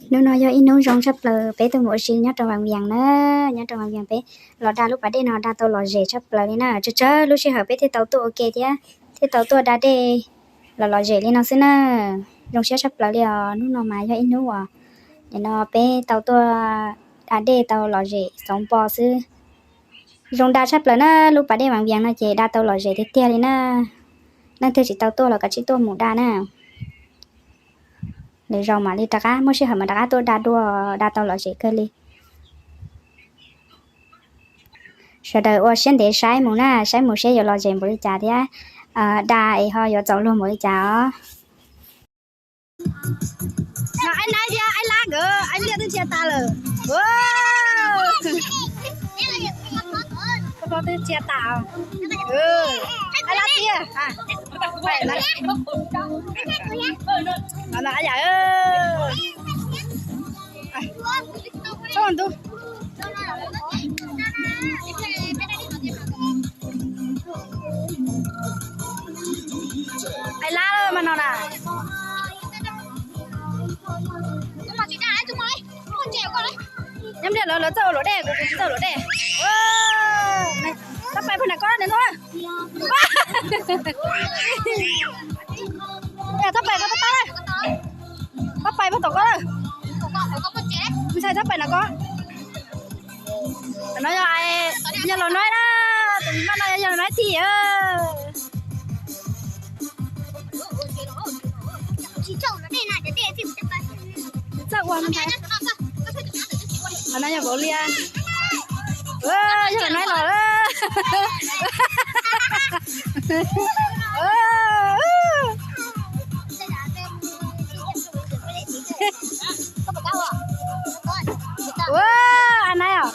Hnub no yog ib hnub zoo tshaj plaws peb tuaj mus ua si nyob rau Vaj Vias na. Nyob rau Vaj Vias peb los da lub pas dej no da tau lom zem tshaj plaws li na. Tsawg tsawg lub sij hawm peb thiaj tau tuaj ua ke thiab thiaj tau tuaj da dej los lom zem li no xwb na. Zoo siab tshaj plaws li os. Hnub no mas yog ib hnub uas nim no peb tau tuaj da dej tau lom zem xoov npo xwb. Zoo da tshaj plaws na, lub pas dej Vaj Vias no ces da tau lom zem tiag tiag li na. Leej twg tsis tau tuaj los kav tsij tuaj mus da na. Lwm zaus mam li rov qab muaj sij hawm mam rov qab tuaj da dua, da tau lom zem kawg li. Sawv daws ua siab ntev saib mus na, saib mus seb yuav lom zem npaum li cas thiab da es ho yuav txaus luag npaum li cas os. Aib Naib thiab Aib Lab nkawd Aib Liaj twb ntsia tas lawm. Koj phob twb ntsia tas. Aib Lab tiag. Txhob ntub. Aib Lab mas no na. Nyob ntiaj lawv lawv txawj ua luam dej, kuv kuv tsis txawj ua luam dej. Tab pais pag nram ko na. Tab pais ko tab tab, tab pais pag tom ko na. Ntshai tab pais nram ko. No yog, yog Laus Naib na, tus npaj no yog Laus Naib tij. Txawj ua no. Qhov no yog vauv liaj. Yog Laus Naib los. Ua, Naib os.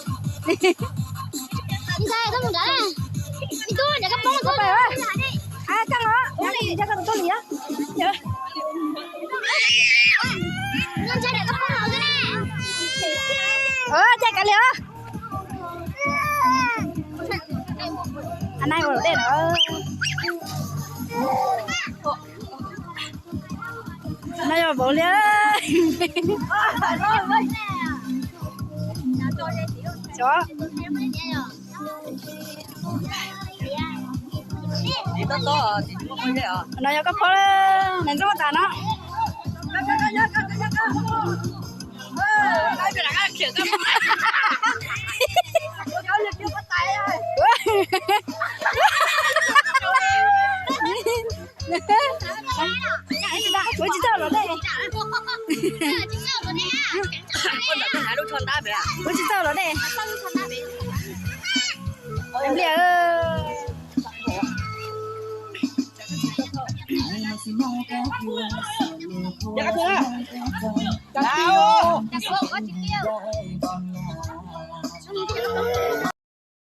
Ua, caij kav liam. Naib ua luam dej lawm. No yog vauv liaj. No yog koj phob, neeg ntxub tas no. Kuv tsis txawj luam dej. Kuv tsis txawj luam dej. Npliaj.